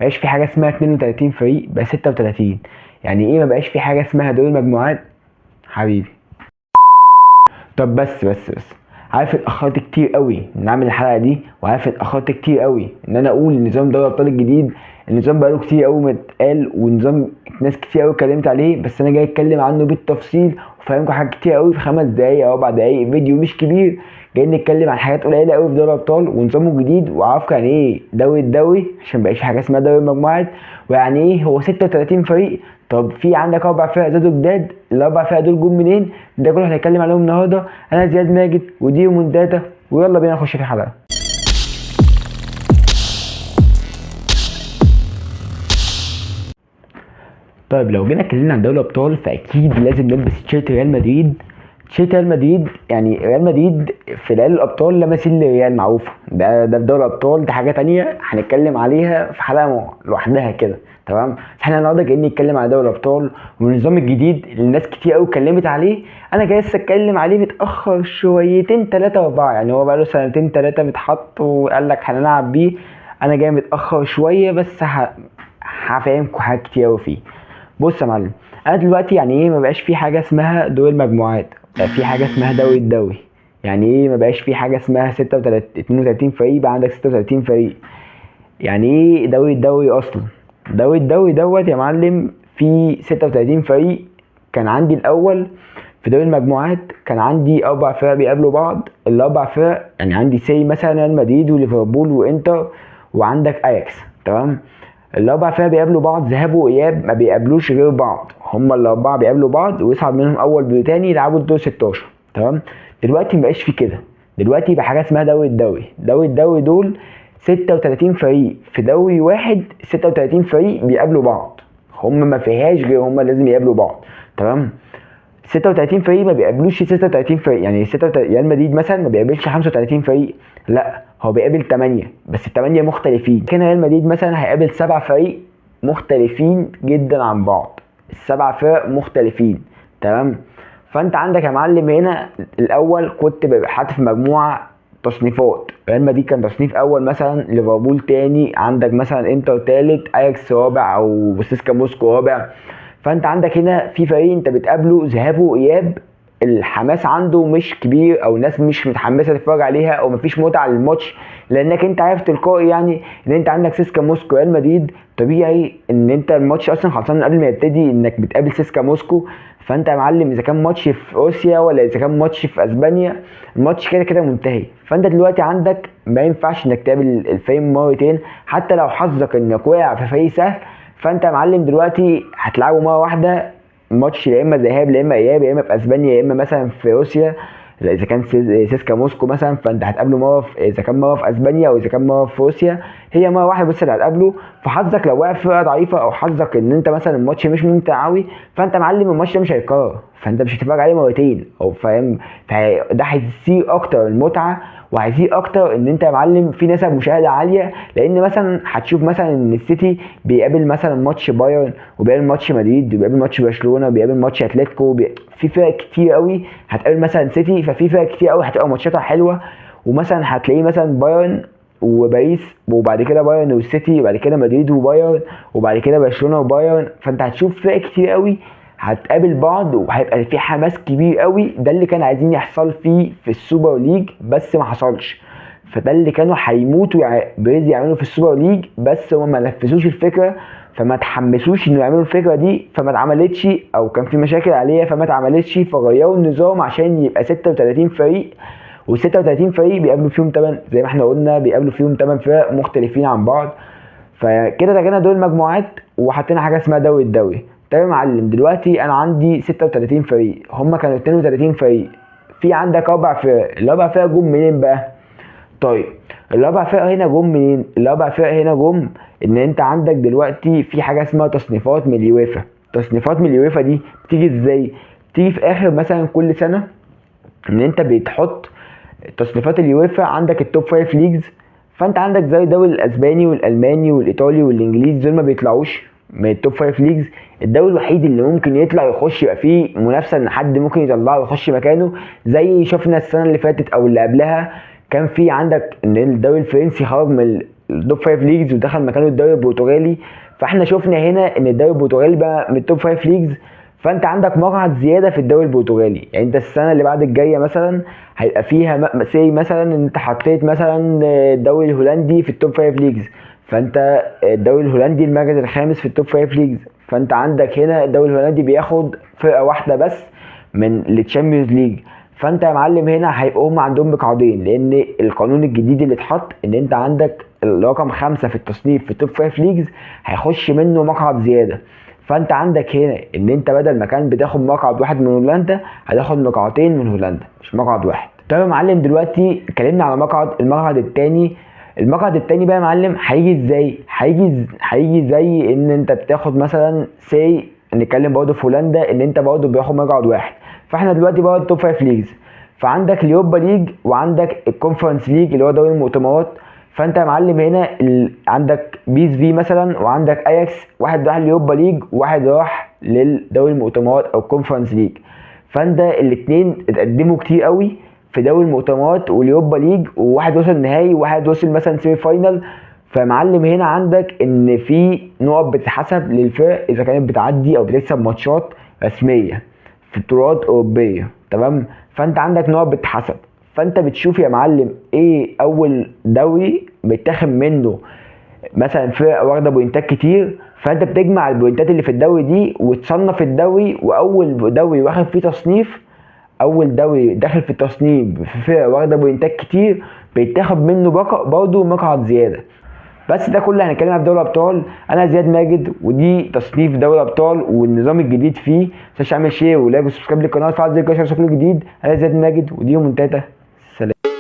بقاش في حاجة اسمها 32 فريق، بقى 36. يعني ايه ما بقاش في حاجة اسمها دوري المجموعات حبيبي؟ طب بس بس بس، عارف اتاخرت كتير قوي ان اعمل الحلقة دي، وعارف اتاخرت كتير قوي ان انا اقول نظام دوري الابطال الجديد. النظام بقاله كتير قوي ما اتقال، ونظام ناس كتير قوي اتكلمت عليه، بس انا جاي اتكلم عنه بالتفصيل وفاهمكم حاجات كتير قوي في 5 دقايق او 4 دقايق، فيديو مش كبير. جايين نتكلم عن حاجات قليله قوي في دوري الابطال ونظامه الجديد، وعارفكم يعني ايه دوري الدوري عشان مبقاش في حاجة اسمها دوري المجموعات، ويعني ايه هو 36 فريق. طب في عندك 4 فرق زادوا جداد، ال4 فرق دول جم منين؟ ده كله هنتكلم عليهم النهارده. انا زياد ماجد ودي ريمونتادا، ويلا بينا نخش في الحلقة. طيب لو جينا اتكلمنا عن دوري الابطال فاكيد لازم نلبس تيشيرت ريال مدريد. تيشيرت ريال مدريد، يعني ريال مدريد في ليالي الابطال لا مثيل للريال، معروفة. ده في دوري الابطال، ده حاجة تانية هنتكلم عليها في حلقة لوحدها كده، تمام؟ احنا النهارده جايين نتكلم على دوري الابطال والنظام الجديد اللي الناس كتير قوي اتكلمت عليه. انا جاي لسه اتكلم عليه متاخر شويتين 3 4، يعني هو بقاله سنتين 3 متحط وقال لك هنلعب بيه. انا جاي متاخر شوية بس هفهمكم حاجات كتير قوي فيه. بص يا معلم، انا دلوقتي يعني ايه ما بقاش في حاجة اسمها دوري المجموعات، بقى في حاجة اسمها دوري الدوري. يعني ايه ما بقاش في حاجة اسمها 32 فريق، بقى عندك 36 فريق. يعني ايه دوري الدوري اصلا؟ دوري الدوري دوت يا معلم في 36 فريق. كان عندي الاول في دوري المجموعات كان عندي 4 فرق بيقابلوا بعض، ال4 فرق يعني عندي سي مثلا ريال مدريد وليفربول وانتر وعندك اياكس، تمام؟ ال4 فرق بيقابلوا بعض ذهاب واياب، ما بيقابلوش غير بعض، هما ال4 بيقابلوا بعض ويصعد منهم اول بتاني يلعبوا الدور 16، تمام؟ دلوقتي ما بقاش في كده، دلوقتي بقى حاجة اسمها دوري الدوري. دوري الدوري دول 36 فريق في دوري واحد، 36 فريق بيقابلوا بعض، هم ما فيهاش غير هم لازم يقابلوا بعض، تمام؟ 36 فريق ما بيقابلوش 36 فريق، يعني ريال مدريد مثلا ما بيقابلش 35 فريق، لا هو بيقابل 8، بس ال8 مختلفين. كان ريال مدريد مثلا هيقابل 7 فريق مختلفين جدا عن بعض، ال7 فرق مختلفين، تمام؟ فانت عندك يا معلم هنا الاول كنت ببقى حاطط في مجموعة تصنيفات، ريال مدريد كان تصنيف اول مثلا، ليفربول تاني، عندك مثلا انتر تالت، اياكس رابع او سيسكا موسكو رابع. فانت عندك هنا في فريق انت بتقابله ذهاب واياب، الحماس عنده مش كبير او الناس مش متحمسة تتفرج عليها او مفيش متعه للماتش، لانك انت عارف تلقائي يعني ان انت عندك سيسكا موسكو ريال مدريد، طبيعي ان انت الماتش اصلا خلصان قبل ما يبتدي انك بتقابل سيسكا موسكو. فانت يا معلم اذا كان ماتش في روسيا ولا اذا كان ماتش في اسبانيا، الماتش كده كده منتهي. فانت دلوقتي عندك ما ينفعش انك تقابل الفريق مرتين، حتى لو حظك انك واقع في فريق سهل، فانت يا معلم دلوقتي هتلعبه مرة واحدة ماتش، يا اما ذهاب يا اما اياب، يا اما في اسبانيا يا اما مثلا في روسيا. لا، اذا كان سيسكا موسكو مثلا فانت هتقابله مرة في، اذا كان مرة في اسبانيا او اذا كان مرة في روسيا، هي مرة واحدة بس اللي هتقابله. فحظك لو وقع في فرقه ضعيفة او حظك ان انت مثلا الماتش مش ممتع قوي، فانت معلم الماتش ده مش هيتكرر، فانت مش هتتفرج عليه مرتين او فاهم. فده هيزيد اكتر المتعة، وهيزيد اكتر ان انت يا معلم في نسب مشاهده عالية، لان مثلا هتشوف مثلا ان السيتي بيقابل مثلا ماتش بايرن، وبيقابل ماتش مدريد، وبيقابل ماتش برشلونة، وبيقابل ماتش اتلتيكو، في فرق كتير قوي هتقابل مثلا سيتي، ففي فرق كتير قوي هتبقى ماتشاتها حلوة. ومثلا هتلاقيه مثلا بايرن وباريس، وبعد كده بايرن والسيتي، وبعد كده مدريد وبايرن، وبعد كده برشلونة وبايرن. فانت هتشوف فرق كتير قوي هتقابل بعض، وهيبقى في حماس كبير قوي. ده اللي كان عايزين يحصل فيه في السوبر ليج بس ما حصلش، فده اللي كانوا هيموتوا بريز يعملوا في السوبر ليج، بس هم ما نفذوش الفكرة، فما تحمسوش انه يعملوا الفكرة دي، فما اتعملتش، او كان في مشاكل عليها فما اتعملتش، فغيروا النظام عشان يبقى 36 فريق، و 36 فريق بيقابلوا فيهم 8، زي ما احنا قلنا بيقابلوا فيهم 8 فرق مختلفين عن بعض. فكده لغينا دول المجموعات وحطينا حاجة اسمها دوري الدوري. طيب يا معلم دلوقتي انا عندي 36 فريق، هم كانوا 32 فريق، في عندك 4 فرق، ال4 فرق جم منين بقى؟ طيب ال4 فرق هنا جم منين؟ ال4 فرق هنا جم ان انت عندك دلوقتي في حاجة اسمها تصنيفات من اليويفا. تصنيفات من اليويفا دي بتيجي ازاي؟ بتيجي في اخر مثلا كل سنة ان انت بتحط تصنيفات اليويفا، عندك ال top 5 leagues، فانت عندك زي الدوري الاسباني والالماني والايطالي والانجليزي، دول ما بيطلعوش من ال top 5 leagues. الدوري الوحيد اللي ممكن يطلع ويخش يبقى فيه منافسه ان حد ممكن يطلعه ويخش مكانه، زي شفنا السنة اللي فاتت او اللي قبلها، كان في عندك ان الدوري الفرنسي خرج من ال top 5 leagues ودخل مكانه الدوري البرتغالي. فاحنا شفنا هنا ان الدوري البرتغالي بقى من ال top 5 leagues، فانت عندك مقعد زيادة في الدوري البرتغالي. يعني انت السنة اللي بعد الجاية مثلا هيبقى فيها say مثلا ان انت حطيت مثلا الدوري الهولندي في ال top 5 leagues، فانت الدوري الهولندي المركز الخامس في ال top 5 leagues، فانت عندك هنا الدوري الهولندي بياخد فرقه واحدة بس من ال Champions League. فانت يا معلم هنا هيبقوا هم عندهم مقعدين، لان القانون الجديد اللي اتحط ان انت عندك الرقم 5 في التصنيف في ال top 5 leagues هيخش منه مقعد زيادة. فانت عندك هنا ان انت بدل ما كان بتاخد مقعد واحد من هولندا هتاخد مقعدين من هولندا، مش مقعد واحد. طيب يا معلم دلوقتي اتكلمنا على مقعد، المقعد التاني. المقعد التاني بقى يا معلم هيجي ازاي؟ هيجي زي ان انت بتاخد مثلا say نتكلم برضه في هولندا ان انت برضه بياخد مقعد واحد. فاحنا دلوقتي بقى ال top 5 leagues، فعندك ال Europa League وعندك ال Conference League اللي هو دوري المؤتمرات. فانت يا معلم هنا عندك PSV مثلا وعندك اياكس، واحد راح لل Europa League وواحد راح للدوري المؤتمرات او ال Conference League. فانت الاثنين اتقدموا كتير قوي في دوري المؤتمرات وال Europa League، وواحد وصل نهائي وواحد وصل مثلا semi final. فمعلم هنا عندك ان في نقط بتتحسب للفرق اذا كانت بتعدي او بتكسب ماتشات رسمية في بطولات اوروبية، تمام؟ فانت عندك نقط بتتحسب، فانت بتشوف يا معلم ايه اول دوري متاخد منه مثلا فرق واخده point ات كتير، فانت بتجمع ال point ات اللي في الدوري دي وتصنف الدوري، واول دوري واخد فيه تصنيف، اول دوري داخل في التصنيف في فرق واخده point ات كتير بيتاخد منه برضه مقعد زيادة. بس ده كله هنتكلم في دوري الابطال. انا زياد ماجد، ودي تصنيف دوري الابطال والنظام الجديد فيه. متنساش تعمل share و like و subscribe للقناة وتفعل زر الجرس عشان كل جديد. انا زياد ماجد ودي منتاتا. سلام.